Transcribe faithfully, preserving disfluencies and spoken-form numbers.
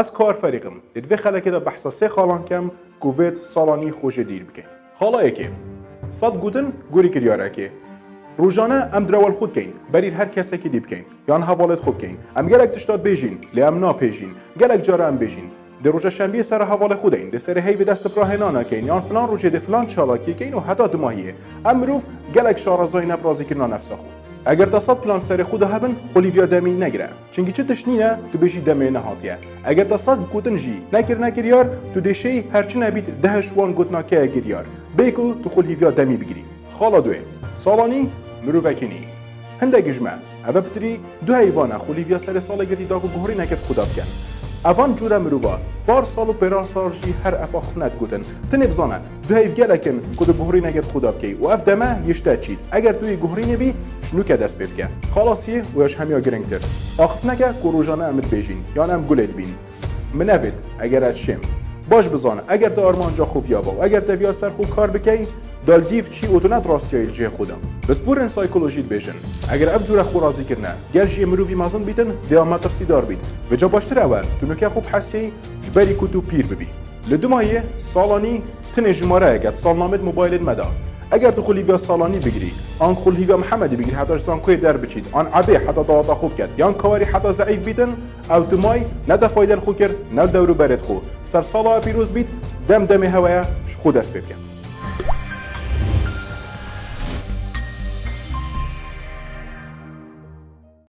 Ez Kar Ferîq im. Lê di vê xelekê de behsa sê xalan kem ku vêt salanî xwe jê dîr bikeyn. Xala yekê. Sed gotin gorî kiryarekê. Rojane em direwel xwe dikeyn, berî her kesekî dî bikeyn, yan hevalêt xwe bikeyn. Em gelek tişta dibêjîn, lê em napêjîn. Gelek cara em bêjîn, dê roja şembiyê sere hevalê xwe deyn, dê serê heyvê dest bi rahênana keyn, yan filan rojê dê filan çalakiyê keyn û heta dumahiyê. Em mirov gelek şarezayî ne bi razîkirina nefsa xwe. Eger te sed plan serê xwe de hebin, xwe lîviya demî negire. Çimkî çi tişt nîne, tu bêjî demê nehatiye. Eger te sed gotin jî nekirine kiryar, tu dê şêy her çi nebît deh ji wan gotina keye kiryar. Bê ku tu xwe li hîviya demî bigirî. Xala duê. Salanî mirovekî nî. Hindek ji me, eve pitirî du heyvane xwe li hîviya serê salê girtî da ku guhorîneke xwe da bikin. Evan cûre mirova, par sal û pêrar sal jî her ev axifine digotin. Tinê bizane, du heyv gelek in ku tu guhorîneke xwe da bikey û ev deme yê ji te çît. Eger tu yê guhorînê bî, ji nûke dest pê bike. Xalasiyê û ya ji hemiya girîngtir. Axifneke ku rojane em dibêjîn, yan em gulê dibîn. Min nevêt, eger ez şêm. Baş bizan, eger te armanca xwe viya ba û eger te viya ser xwe kar bikey, da li dîv çî û tu ne di rastiyayê li cihê xwe de. Pisporên saykolojî dibêjin, eger ev cûre xwe razî kirine, gel jiyê mirovî mezin bîtin, dê ya metirsîdar bît. Vêca baştir ew e, tu nûke xwe bihesiyey, ji berî ku tu pîr bibî. Li dumahiyê, salanî, tinê jimareyeke di salnamê di mobaylên me de. Eger tu xwe lîviya salanî bigirî, an xwe lîviya Mihemedî bigirî heta ji zankoyê derbiçît, an ebê heta dawata xwe biket, yan kawerî heta zeîf bîtin, ew tu may ne te fayde li xwe kir, ne li dewrûberê xwe. Ser sala we pîroz bît, dem demê hewe ye, ji xwe dest pê bike.